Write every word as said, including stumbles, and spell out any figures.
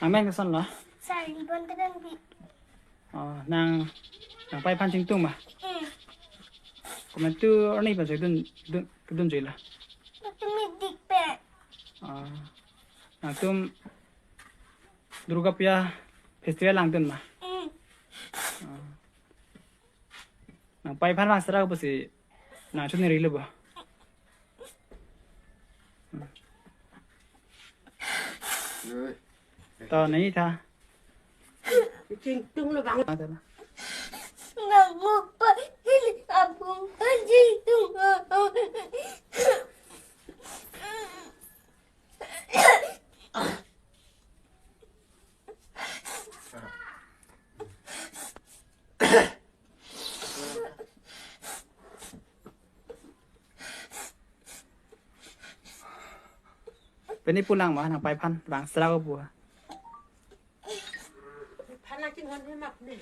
Nangmen kosonlo? Sarinpon Teronpi. Oh, nang, nangpei aphan chingtung ma? Hmm. Komantu arni pen si dun, dun, kedun juilo? Nangtum meeting pen. Oh. Nangtum Durga Puja festival langdun ma? Hmm. Oh. Nangpei aphan vang sera pusi nang choningri lo bo? To, nangji tha. Chingtung lo bang. Ah, tha. Nang mukpa ini abung chingtung. Pini pulang ma, nangpei aphan vang sera ko pu? Phan nangchinghon he mak ni.